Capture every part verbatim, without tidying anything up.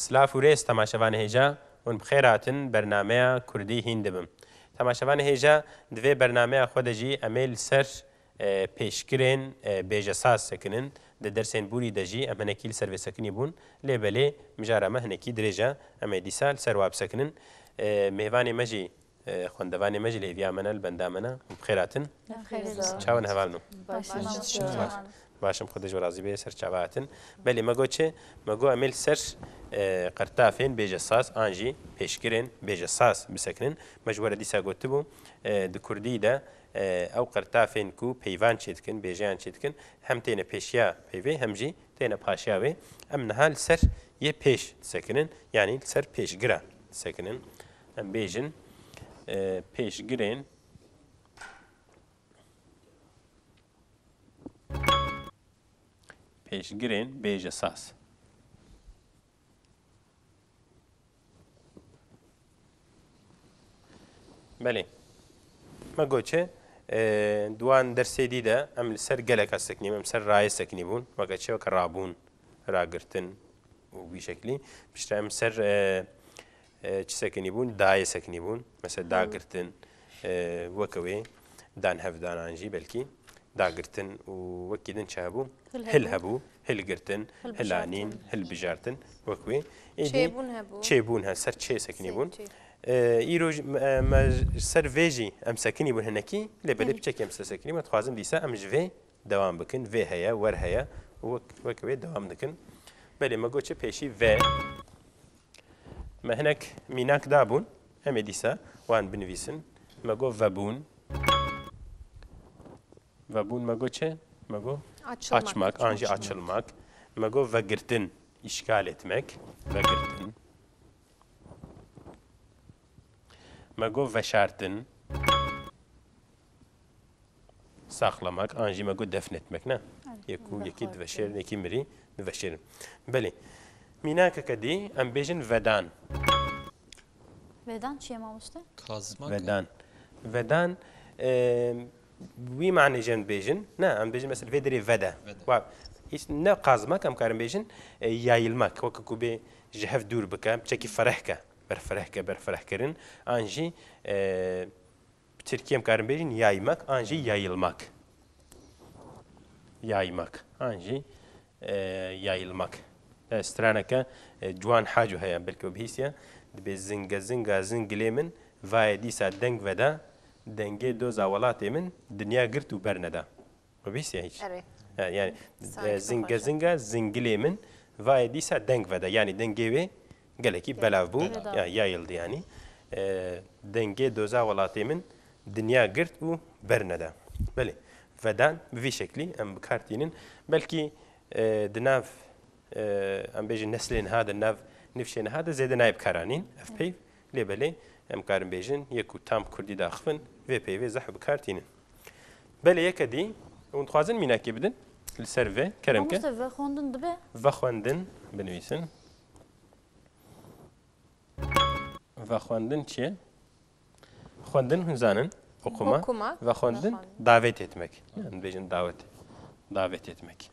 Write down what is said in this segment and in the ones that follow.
Silav û rêz temaşevanê hêja, hûn bi xêr hatin bernameya Kurdî hîn dibim. Temaşevanê hêja, di vê bernameya xwe de jî em ê li ser, e, pêşgirên, e, bêjesaz sekinin. Di dersên borî de jî em hinekî li ser vê sekinî bûn. Lê belê mijara me hinekî dirêj e. Em ê dîsa li ser wa bisekinin. E, mêvanê me jî, e, xwendevanê me jî li hêviya me ne, li benda me ne. Bi xêr hatin. Bi xêr. Çawa ne hevalno? Baş. Baş. Baş im, Xwedê ji we razî bê, ser çava hatin. Belê, me got çi? Me got em ê li ser, e, qertafên bêjesaz an jî pêşgirên bêjesaz bisekinin. Me ji we re dîsa gotibû, e, di kurdî de, e, ew qertafên ku peyvan çêdikin, bêjeyan çêdikin, hem têne pêşiya peyvê, hem jî têne paşiya wê. Em niha li ser yê pêş disekinin, yanî li ser pêşgira disekinin. Em bêjin, e, pêşgirên, pêşgirên bêjesaz. Belê. Me got çi? E, di wan dersê dî de em li ser geleka sekinî bûn, em ser rayê sekinî bûn. Weke çi? Weke rabûn, ragirtin û vî şeklî. Piştre em ser, e, e, çi sekinî bûn? Dayê sekinî bûn. Mesela dagirtin, e, weke wê, dan hevdanan jî belkî. Dagirtin û wekî din çi hebû? Hil Hil hebû. Hebû, hilgirtin, Hilbijartin. Hilanîn, hilbijartin, wek wê. Êdî Çêbûn hebû. Çêbûn he, ser çê sekinî Ser bûn. çê. Ee, îro jî me, me ser vê jî em sekinî bûn hinekî, lê belê Hı. piçekî em ser sekinî bûn. Dixwazim dîsa em ji vê dewam bikin. Vê heye, wer heye, wek, wek wê dewam dikin. Belê me got çi pêşî ve. Me hinek mînak dabûn, em ê dîsa wan binivîsin. Me got vebûn. Vebûn me got çi? Me got Açılmak. Açmak, an jî Açılmak. açılmak. Me got vegirtin, işgal etmek. Vegirtin. Me got veşartin. Saklamak, an jî me got defnetmek, ne? Evet. Yek û yekî Veşartin. Diveşêrin, yekî mirî diveşêrin. Belê. Mînakeke dî, em bêjin vedan. Vedan çi ye mamoste? Kazmak. Vedan. Vedan, e, wî manê jî em dibêjin. Ne, em dibêjin mesela vê derê vede. Vede. Wa, hîç ne kazmak, em karin bêjin, e, yayılmak. Weke ku bê ji hev dûr bike, çekî fereh ke. Berfereh ke, berfereh kirin. An jî, e, bi tirkî em karin bêjin yaymak, an jî yayılmak. Yaymak, an jî, e, yayılmak. E, straneke, e, Ciwan Haco heye, belkî we bihîstiye. Dibê zinge zinga zingilê min, vayê dîsa deng veda, dengê doza welatê min, dinya girt û berneda. We bihîstiye hîç? Erê. Ha, yani, Sanki e, zinge çok hoş. zinga zingilê min, vayê dîsa deng veda. Yani dengê wê gelekî belav bû. Belav. Ya, yayıldı yani. E, dengê doza welatê min dinya girt û berneda. Belê. Vedan bi vî şeklî em bi kar tînin. Belkî, e, di nav, e, em bêjin neslên niha de, nav nifşên niha de zêde nayê bikaranîn. Ev peyv. Lê belê em karin bêjin, yek ku tam kurdî daxivin, vê peyvê zehf bi kar tînin. Belê yeke dî, hûn dixwazin mînakê bidin li ser vê, kerem ke. Mamoste, vexwendin dibe? Vexwendin binivîsin. Vexwendin çi ye? Xwendin hûn zanin, okuma. Okuma. Vexwendin, Vexwendin. davet etmek. Yani bêjin davet. Davet etmek.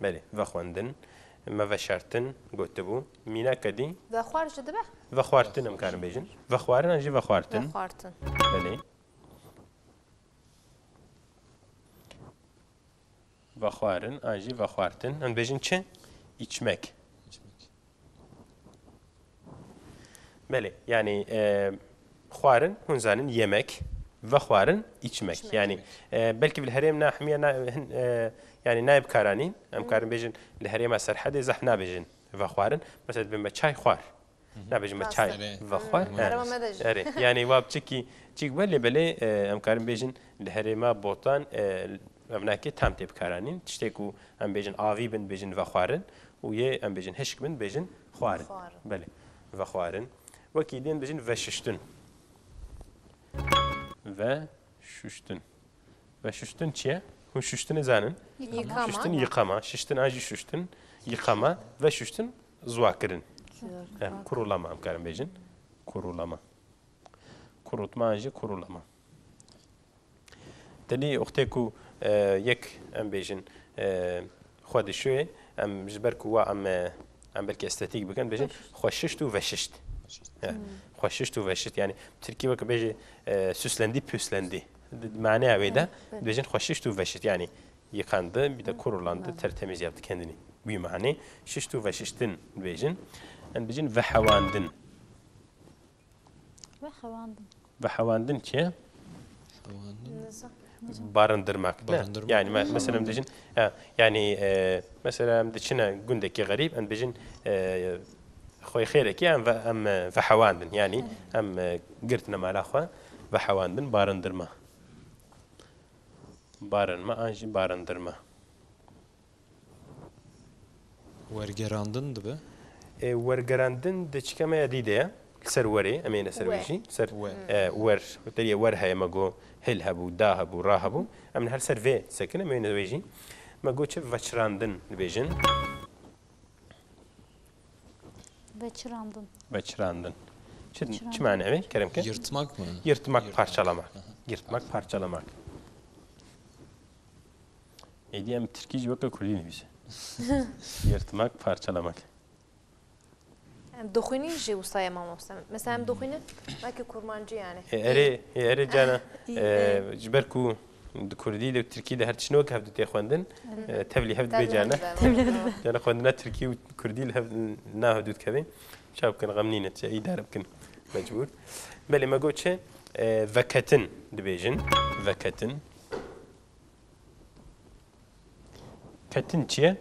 Belê, vexwendin. Me veşartin gotibû. Mînake dî? Vexwar jî dibe? Vexwartin em karin bêjin. Vexwarin an jî vexwartin. Vexwartin. Belê. Vexwarin an jî vexwartin. Em dibêjin çi? Îçmek. Belê, yani, e, xwarin, hûn zanin, yemek, vexwarin, içmek. İçmek. Yani, e, belkî li herêm na hemiya na, hin, e, yani nayê bikaranîn, em karin bêjin, li herêma Serhedê zehf nabêjin vexwarin. Mesela dibên me çay xwar. Nabêjin me çay vexwar. Erê. Erê. Erê. Yani, wa biçikî, çîk be, lê belê, e, em karin bêjin, li herêma Botan, e, Ev nakê tam tê bikaranîn. Tiştê ku em bêjin avî bin, bêjin vexwarin û yê em bêjin hişk bin, bêjin xwarin. Xwarin. Belê, vexwarin. Wekî din bêjin veşiştin. Veşiştin. Veşiştin çi ye? Hûn şiştinê zanin? Yıkama. Şiştin yıkama. Şiştin an jî şiştin. Yıkama. Veşiştin ziwakirin. Ziwakirin. Em, kurulama em karin bêjin. Kurulama. Kurutma an jî kurulama. Tenê wextê ku, e, yek, em bêjin, e, Xwe dişoyê, em ji ber ku wa em, e, em belkî estetîk bikin, bêjin xweşişt û veşişt. He, xweşişt û veşişt. Yanî tirkî weke bêjê, e, süslendi, püslendi. Di, di maneya wê de dibêjin xweşişt û veşişt. Yanî yıkandı, bir de kurulandı, tertemiz yaptı kendini. Wî manê şişt û veşiştin dibêjin. Em dibêjin vehewandin. Vehewandin. Vehewandin çi ye? Hewandin. Barındırmak, ne? Barındırmak. Yani me-, mesela em dibêjin, ha, yani, e, mesela em diçine gundekî xerîb, em dibêjin, e, xwê xêrekî em ve-, em, e, vehewandin. Yani em, e, girtine mala xwe, vehewandin, barındırma. Barınma an jî barındırma. Wergerandin dibe? E, wergerandin di çika me ya dî de ye. Li ser werê, em ê ne ser wê jî. Ser, e, wer. Te yê wer heye, me got hil hebû, da hebû, ra hebû. Em li her ser vê disekinin, em ê ne wê jî. Me got çi veçirandin dibêjin. Veçirandin. Veçirandin. Çi, çi mane ev ê? Kerem ke? Yırtmak mı? Yırtmak, parçalamak. Aha. Yırtmak, parçalamak. Êdî em tirkî jî weke kurdî nivîse. Yırtmak, parçalamak. Em dixwînî jî wisa ye mamoste. Mesela em dixwînin, weke kurmancî yani. E, erê, e, erê cana, e, ji ber ku di kurdî de û tirkî de her tişt ne wek hev du tê xwendin, e, tevlî hev dibe cana. Cana xwendina tirkî û kurdî li hev, na hev du dikevin. Çaw bikin, xem nîne, çi îdare bikin mecbûr. Belê me got çi? E, veketin dibêjin. Veketin. Ketin çi ye?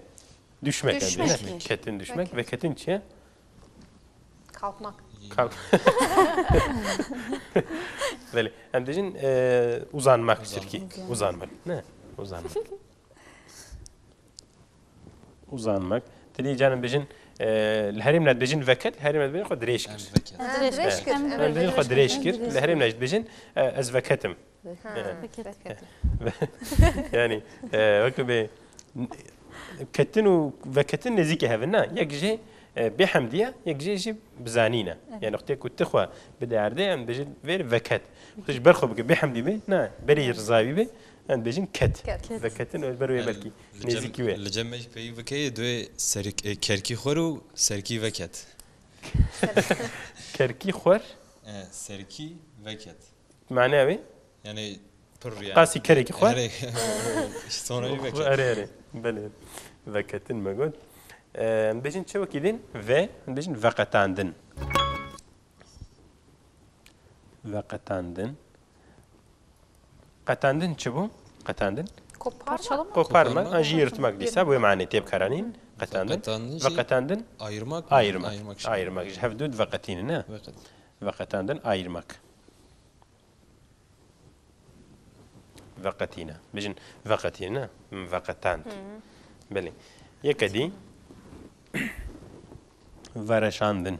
Düşmek yani, değil mi? Düşmek. Ketin düşmek. Ve ketin çi ye? Kalkmak. Kalk. Belê. Em dibêjin, e, uzanmak, Uzanmak. Tirkî. Uzanmak. Uzanmak. Ne? Uzanmak. Uzanmak. Dilî canin dibêjin, e, li herêmna dibêjin veket, li herêmna dibêjin xwe dirêj kir. Em veket. Ha, dirêj kir. Em dibêjin xwe dirêj kir. Li herêmna jî dibêjin, e, ez veketim. Ha, evet. Veketim. Yani, e, wekî bê, ketin û veketin nêzîkî hev in, ne? Yek jê, e, bêhemdî ye, yek jê jî bizanîn e. Evet. Yani, wextê ku tu xwe bide erdê, em dibêjin vê veket. Tu ji ber xwe bike, bêhemdî be, ne, berî rizavî be, em dibêjin ket. Ket. Veketin, û ber wê belkî nêzîkî wê. Li cem me jî peyî bike, yê duyê serik-, e, kerkî xwer û serkî veket. Kerkî xwer? E, serkî veket. Maneya wê? Yani pir yani. Qasî kerekî xwe? Erê, o, o, işte sonra bir veket. Erê, erê. Belê. Veketin me got. Em bêjin çi wekî din? Ve, em bêjin veqetandin. Veqetandin. Qetandin çi bû? Qetandin? Koparmak. Parçalamak. Koparmak, an jî yırtmak dîsa, bu manê tê bikaranîn. Qetandin. Veqetandin jî veqetandin. Ayırmak mı? Ayırmak. Ayırmak şey. Ayırmak. Ji hev du veqetînin, ne? Veqet. Veqetandin, ayırmak. Veqetîne. Bijin veqetîne, ne? Veqetand. Hı hı. Belê. Yeke dî. Vereşandin. Vereşandin.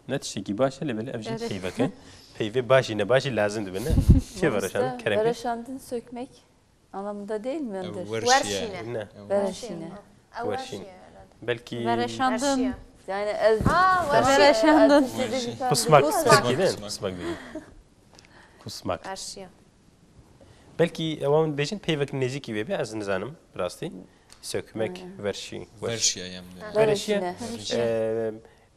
Ne tiştekî baş e, lê belê ev jî peyveke. Peyvê başî ne başî lazim dibe, ne? Çi vereşandin? Kerem ke? Vereşandin sökmek anlamında değil mi? Ev werşî ye. Ne. Vereşîne. Ew werşî ye herhalde. Belkî vereşandin. Yani ez... Aa, werşî. Vereşandin. Kusmak, kusmak. Kusmak değil. Kusmak. Werşî ye. Belkî ewan bêjin peyvek nêzîkî wê be, ez nizanim, bi rastî. Sökmek, verşî. Verşî ye, em de. Verşî ye. E,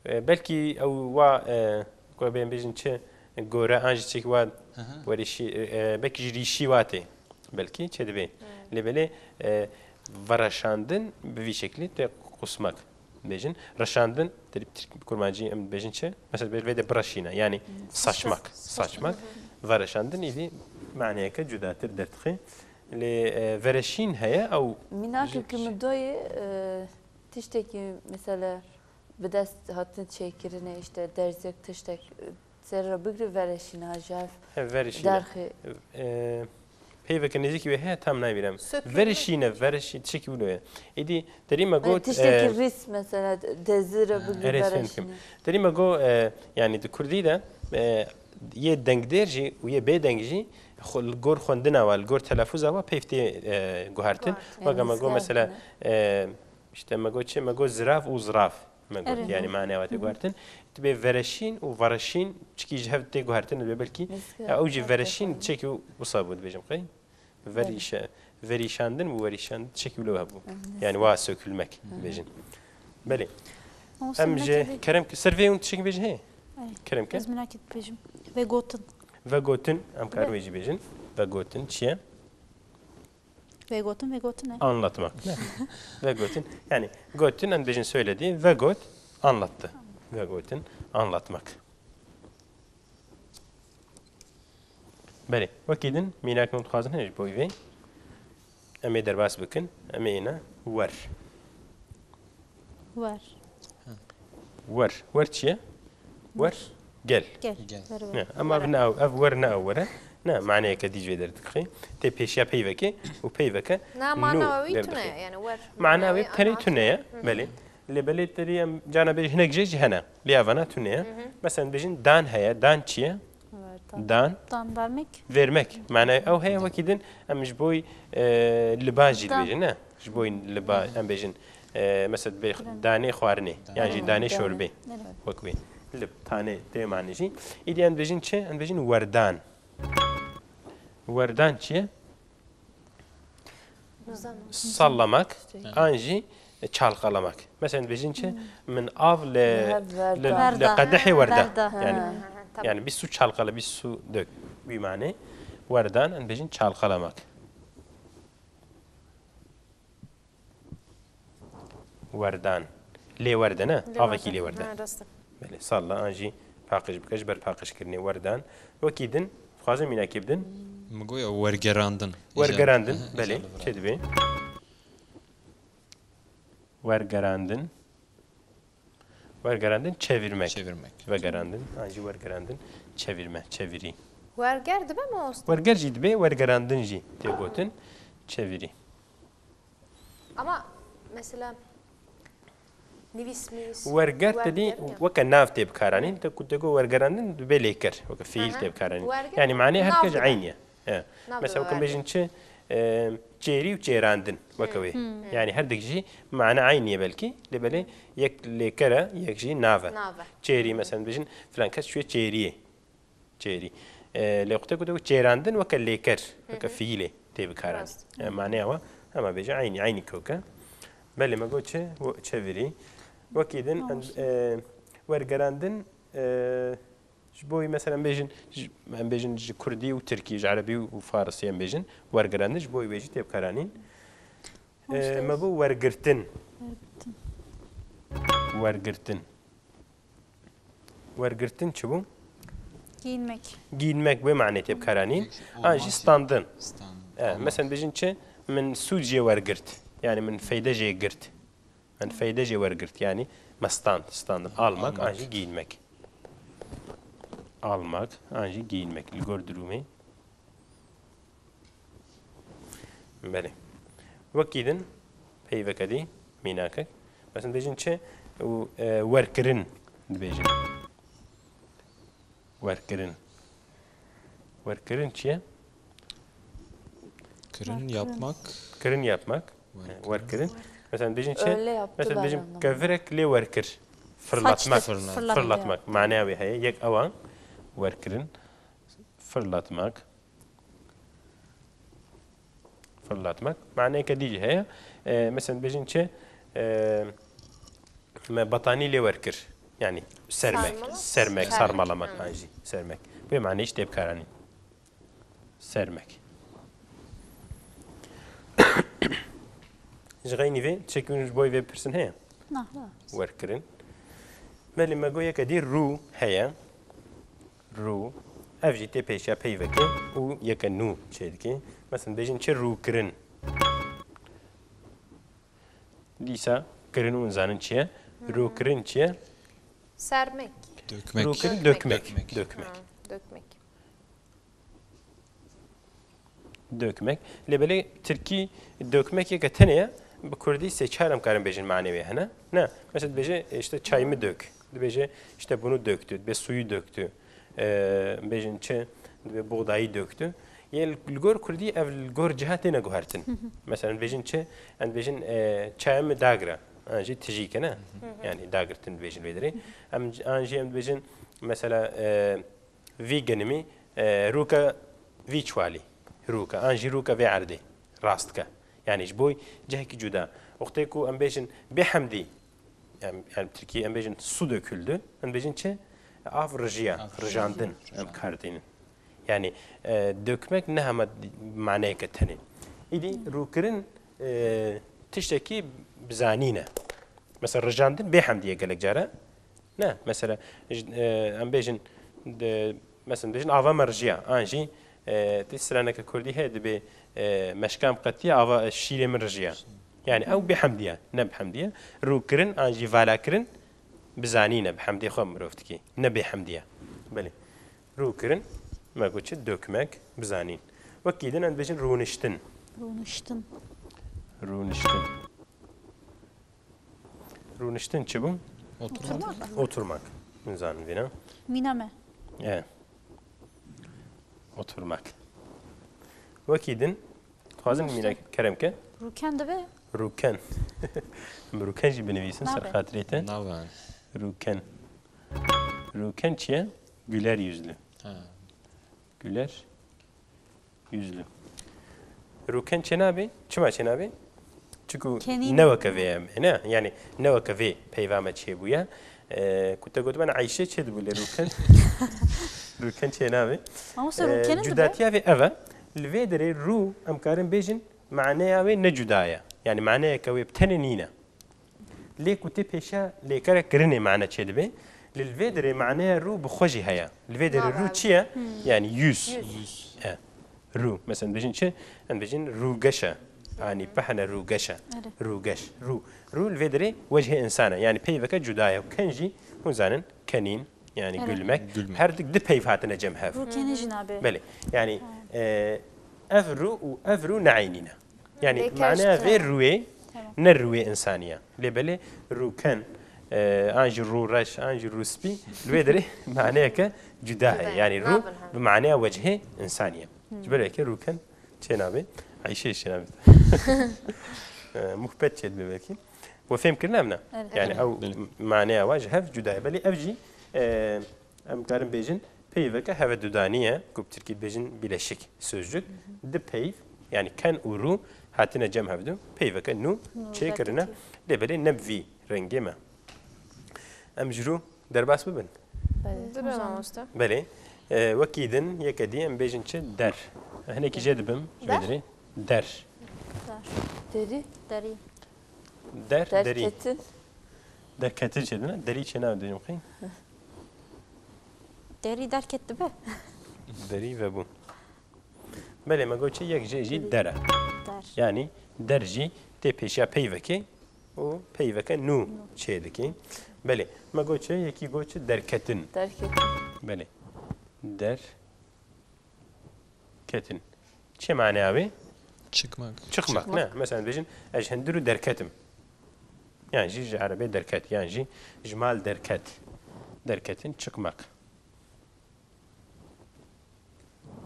e, belkî ew wa, e, ku em bêjin çi, gore an jî çek wa, werişî, e, e, belkî ji rîşî wa tê. Belkî çi dibê. Lê belê, e, vereşandin bi vî şeklî tê kusmak bêjin. Reşandin, tê bi tirk-, kurmancî em bêjin çi? Mesela vê de bireşîne, yani saçmak, saçmak. Vereşandin îdî maneyeke cudatir derdixe. Lê, e, vereşîn heye, ew... Mînak ji-, ki min doyê, e, tiştekî, mesela, bi dest hatin çêkirinê, işte, derzek tiştek, e, ser re bigri vereşîna ji hev derxê. He, verişîne. E, peyveke nêzîkî wê heye, tam nabînim. Sökülmek. Verişîne, verişî, tiştekî wilo ye. Îdî, derî me got, tiştekî, e, rîs, mesela, dezî re bigri vereşîne. Derî me got, e, yani di kurdî de, e, yê dengdêr jî û yê bêdeng jî xwe, li gor xwendina wa, li gor telafûza wa peyv tê, e, guhertin. Weke me got mesela, e, işte me got çi? Me got zirav û zirav. Me got, yani maneya wa tê guhertin. Dibê vereşîn û vereşîn çikî ji hev tê guhertin dibe belkî. Ya ew jî vereşîn çekî wisa bû dibêjim qey. Verîşe, Verîşandin û werîşandin tiştekî wilo hebû. Yanî wa sökülmek dibêjin. Belê. Ama Em sen jê ne kerem ki, ser vê hûn tiştekî bêjin heye? Kerem ke? Ez merak et bêjim. Vegotin. Vegotin, em karin wê jî bêjin. Vegotin çi ye? Vegotin, vegotin e. Anlatmak. Ne? Vegotin. Yani gotin, em bêjin söyledi. Vegot, anlattı. Vegotin, anlatmak. Belê. Wekî din, mînak hûn dixwazin hene ji bo vê. Em ê derbas bikin. Em ê yine wer. Wer. Wer. Wer çi ye? Wer. Gel. Gel. Gel. Ver, ver. Ne, ama ev ne ew, ev wer ne ew wer e. Ne, maneyeke dî ji vê derdikixê. Tê pêşiya peyvekê û peyveke Na, mana nû wî derdixê. Tune ye, yani wer. Mana wê tenê tune ye. Hı. Belê. Lê belê terî em cana bêjin hinek jê jî hene. Lê evana tune ye. Hı hı. Mesela bêjin dan heye. Dan çi ye? Verdan. Dan. Dan vermek. Vermek. Manayê ew heye wekî din em ji bo, e, liba jî Dan. Dibêjin, ne? Ji bo liba em bêjin, e, mesela dibê Girin. Danê xwarinê. Yan jî Girin. Danê Danê. Şorbê. Evet. Wek wê. Lib, tanê, tê manê jî. Îdî em dibêjin çi? Em dibêjin werdan. Werdan çi ye? Sallamak, an jî çalkalamak. Mesela dibêjin çi? Min av li, li, li qedehê werda. Werda. Yani, yani bir su çalkala, bir su dök. Wî manê. Werdan, em dibêjin çalkalamak. Werdan. Lê werde ne? Lê werde. Avekî lê werde. Ha, rast e. Belê, salla, an jî paqij bike, ji ber paqijkirinê werdan. Wekî din, dixwazin mînakê bidin. Min goya wergerandin. Wergerandin, belê, çê dibê? Wergerandin. Wergerandin, çevirmek. Çevirmek. Vegerandin, an jî wergerandin, çevirme, çevirî. Werger dibe mamoste? Werger jî dibe, wergerandin jî tê gotin, çevirî. Ama mesela nivîsmîs, werger tedî werger weke nav tê bikaranîn, te ku te got wergerandin dibe lêker, weke fiîl tê bikaranîn. Yanî manê her kes eynî ye. Mesela weke bêjin çi, e, çêrî û çêrandin, weke wê. Yanî her dik jî mane eynî ye belkî, lê belê yek lêker e, yek jî nav e. Nav e. Çêrî, mesela bêjin filan kes çûye çêriyê. Çêrî. E, lê xwe te ku te çêrandin weke lêker, weke fiîlê tê bikaranîn. Rast. E, maneya wa hema bêje eynî, eynî kök e. Belê me got çi? Çevirî. Wekî din, e, wergerandin, e, ji bo wî mesela em bêjin, ji, em bêjin ji kurdî û tirkî, ji erebî û farisî em bêjin, wergerandin ji bo wî wê jî tê bikaranîn. E, me got wergirtin. Wergirtin. Wergirtin. Wergirtin çi bû? Giyinmek. Giyinmek wê manê tê bikaranîn. An jî standin. Standin. E, mesela bêjin çi? Min sûd jê wergirt. Yani min feyde jê girt. Min feyde jê wergirt. Yani me stand, standin. Almak, an jî giyinmek. Almak, an jî giyinmek. Li gor durumê. Belê. Wekî din peyveke dî mînakek. Mesela bêjin çi û, e, werkirin dibêjin. Werkirin. Werkirin çi ye? Kirin yapmak. Kirin yapmak. Werkirin. Werkirin. Mesela bêjin çi? Öyle yaptı. Mesela bêjin kevirek lê werkir. Fırlatmak. Saçtır, fırlatmak. Fırlatmak. Mana wê heye. Yek ewan. Werkirin. Fırlatmak. Fırlatmak. Maneyeke dî jî heye. E, mesela bêjin çi? E, me batanî lê wer kir. Yani sermek. Sarmalamak. Sermek, sarmalamak an jî. Sermek. Vê maneyê jî tê bikaranîn. Sermek. Ji xeynî vê, çekî ji bo vê pirsin heye? Na, na. Werkirin. Belê me got yeke dî rû heye. Rû. Ev jî tê pêşiya peyvekê û yeke nû çêdike. Mesela bêjin çi rûkirin. Dîsa kirin hûn zanin çi ye? Rûkirin çi ye? Sermek. Dökmek. Rûkirin dökmek. Dökmek. Dökmek. Ha, dökmek. Dökmek. Lê belê tirkî dökmek yeke tenê ye, bi kurdî sê çar em karin bêjin manê wê hene. Ne? Mesela dibêje, işte çayımı dök. Dibêje, işte bunu döktü. Dibê suyu döktü. E, bêjin çi? Dibê buğdayı döktü. Yê li gor kurdî ev li gor ciha têne guhertin. Mesela dibêjin çi? Em dibêjin, e, çayımı dagira. An jî tijî ke ne? Yani dagirtin dibêjin vê derê. Em, an jî em dibêjin mesela, e, vî genimî, e, rûka vî çwalî. Rûka. An jî rûka vê erdê. rast dike. Yani ji bo cihekî cuda. Wextê ku em bêjin bêhemdî, em, em tirkî em bêjin su döküldü, em bêjin çi? Av rijiya, Av rijandin, rijandin em kar dînin. Yani, e, dökmek ne hema maneyeke tenê. Îdî rûkirin, e, tiştekî bizanîn e. Mesela rijandin bêhemdî ye gelek cara. Ne, mesela, ji, e, em bêjin, de, mesela bêjin ava me rijiya, an jî, e, tê straneke kurdî heye dibê, e, meşka em qetiya, ava, e, şîrê min rijiya. Yani ew bêhemdî ye, ne bihemdî ye. Rûkirin an jî valakirin bizanîn e, bi hemdê xwe mirov dikê, ne bêhemdî ye. Belê. Rûkirin, me got çi? Dökmek, bizanîn. Wekî din em dibêjin rûniştin. Rûniştin. Rûniştin. Rûniştin çi bû? Oturmak. Oturmak. Nizanim vîna. Mîna me. E. Oturmak. Wekî din, dixwazin Rûniştin. Mîna kerem ke. Rûken dibe. Rûken. Em rûken jî binivîsin ser Nabe. Xatirê te. Nabe. Rûken. Rûken çi ye? Güler yüzlü. Ha. Güler yüzlü. Rûken çênabê. Çima çênabê? Çiku Kenîn. Ne weke vê em, ne? Yani ne weke vê peyva me çêbûye. Ee, ku te gotibana Eyşe çê dibû lê rûken. Rûken çênabê. Ama sen Ee, rûkenin dibe. Cudatiya vê ev e. Li vê derê rû em karin bêjin maneya wê ne cuda ye. Yani maneyeke wê bi tenê nîne. Lê ku tê pêşiya lêkere kirinê mane çêdibe, li, li vê derê maneya rû bi xwe jî heye. Li vê derê rû çi ye? Hmm. Yani yüz. Yüz. E, rû. Mesela, em dibêjin çi? Em dibêjin rûgeş e. Anî pehne rûgeş e. Erê. Rûgeş. Rû. Rû li vê derê wechê însan e. Yani peyveke cuda ye. Ken jî, hûn zanin, kenîn, yani Erê. Gülmek. Gülmek. Her du, du peyv hatine cem hev. Rûkenî jî nabe. Belê. Yani, Ha. e, ev rû û ev rû ne eynî ne. Yani Lêker maneya ji vê tira. Rûyê Tamam. Ne rûyê însanî ye. Lê belê rûken, e, an jî rûreş, an jî rûspî, li wê derê maneyeke cuda heye. Cuda ye. Yani rû Nabin hev. Bi maneya wechê însanî ye. Hmm. Ji ber wekî rûken çênabê, Eyşe çênabê. E, muhbet çêdibe belkî. We fêm kirin em ne? Evet. Yani Evet. Ew Belê. Maneya wa ji hev cuda ye. Belê ev jî, e, em karin bêjin, peyveke hevedudanî ye, ku bi tirkî dibêjin bileşik sözcük. Hı hı. Du peyv, yani ken û rû, hatine cem hevdu, peyveke nû Nû çêkirine. Lê belê ne bi vî rengê me. Em ji rû derbas bibin? Belê. Dibe mamoste. Belê. E, wekî din, yeke dî, em bêjin çi? Der. Hinekî jê dibim, ji vê Der? Derê. Der. Der. Derî. Derî. Der, derî. Derketin. Derketin çêdine, derî çênabê dibêjim qey. Derî derket dibe. Derî vebû. Belê, me got çi? Yek jê jî der e. Der. Yani der jî tê pêşiya peyvekê û peyveke nû çêdikê. Belê, me got çi? Yekî got çi? Derketin. Derketin. Belê. Der. Ketin. Çi maneya wê? Çıkmak. Çıkmak, Çıkmak. Ne? Mesela dibêjin, ez ji hundirû derketim. Yani jî ji erebê derket, yani jî ji mal derket. Derketin, çıkmak.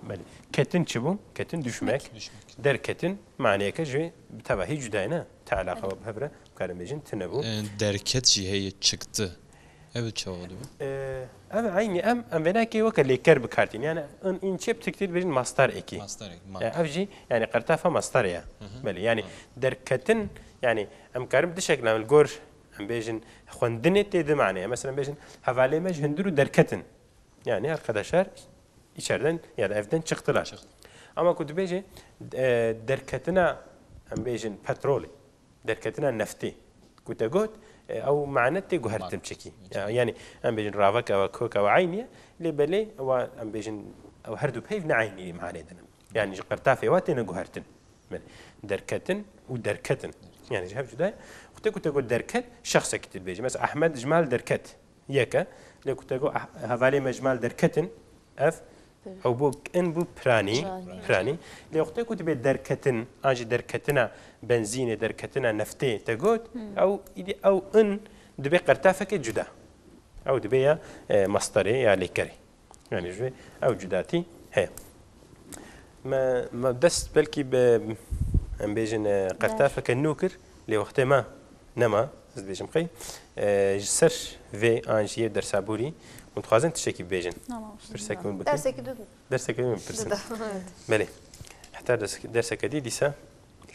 Belê. Ketin çi bû? Ketin düşmek. Düşmek. Derketin maneyeke ji bi tevahî cuda ye ne? Te eleqa bi hev re, karin bêjin, tune bû. E, derket jî heye, çıktı. Ev çawa dibe? Ee, ev eynî em, em vênakê weke lêker bi kar tînin. Yani in, în çê bi tirkî dibêjin mastar eki. Mastar eki, ma. Yani ev jî, yani qertafa mastarê ye. Hı hı. Belê, yani Ha. Derketin, yani em karin bi du şeklan li gor, em bêjin, xwendinê tê di manê ye. Mesela em bêjin, hevalê me ji hundirû derketin. Yani arkadaşlar içeriden ya da evden çıktılar. Çıktı. Ama ku dibêje, e, derketina, em bêjin petrolê, derketina neftê, ku te got, e, ew mane tê guhertin Bak. Çekî. Ya, yani em bêjin ravek ew, kok ew eynî ye, lê belê ew em bêjin ew her du peyv ne eynî manê din. Yani ji qertafê wa têne guhertin. Belê. Derketin û derketin. Yani ji hev cuda ye. Xwedê ku te got derket, şexsekî tu dibêjî. Mesela Ahmed ji mal derket. Yek e. Lê ku te got, ah, hevalê me ji mal derketin, ev, ew bû, in bû piranî, Piranî. Piranî. Lê wextê ku dibê derketin, an jî derketina benzînê, derketina neftê te got, Hmm. ew, îdî ew in dibê qertafeke cuda. Ew dibê ya, e, mastarê ya lêkerê. Yani ji vê ew cudatî heye. Me, me dest belkî bi, em bêjin, e, qertafeke nû kir, lê wextê me nema, ez dibêjim qey, e, ji ser vê an jî yê dersa borî, hûn dixwazin tiştekî bibêjin? Tamam. Pirsek hûn bikin. Dersekî du. Dersekî min pirsin. Duda. Belê. Heta ders-, derseke dî dîsa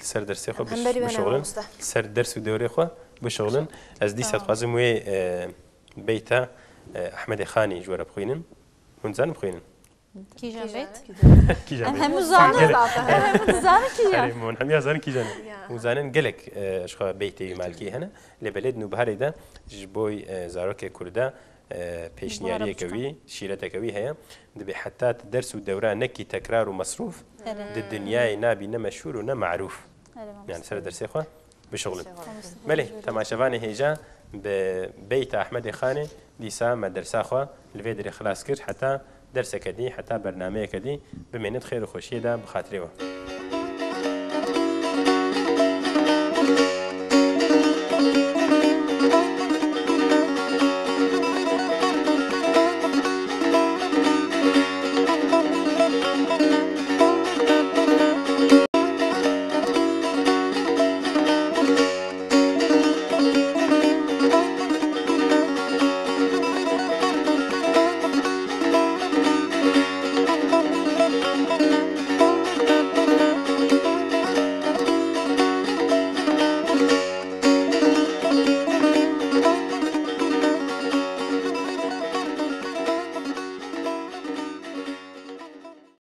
Li ser dersê xwe Em hemberî we ne bişuxulin. mamoste. Ser ders û dewrê xwe bişuxulin. Ez dîsa Tamam. dixwazim wê e, beyta e, Ehmedê Xanî ji we re bixwînim. Hûn zanin bixwînin? Kîjan beyt? Kîjan Em bê? hemû zanin. Gelek. Em hemû dizanin kîjan. Erê, hûn hemiya zanin kîjan e. Ya. Hûn zanin gelek e, ji xwe beytê wî malkî hene. Lê belê di nûbiharê de ji bo e, zarokê Kurda e, pêşniyariyeke Arabistan. wî, şîreteke wî heye. Dibê heta tu ders û dewra nekî tekrar û mesrûf, Erê. di dinyayê nabî ne meşhûr û ne marûf. Erê, Yani ser dersê xwe bişuxulin. Bişuxulin. Belê, temaşevanê hêja bi beyta Ehmedê Xanê dîsa me dersa xwe li vê derê xilas kir. Heta derseke dî, heta bernameyeke dî bimênit xêr û xweşiyê de bi xatirê we.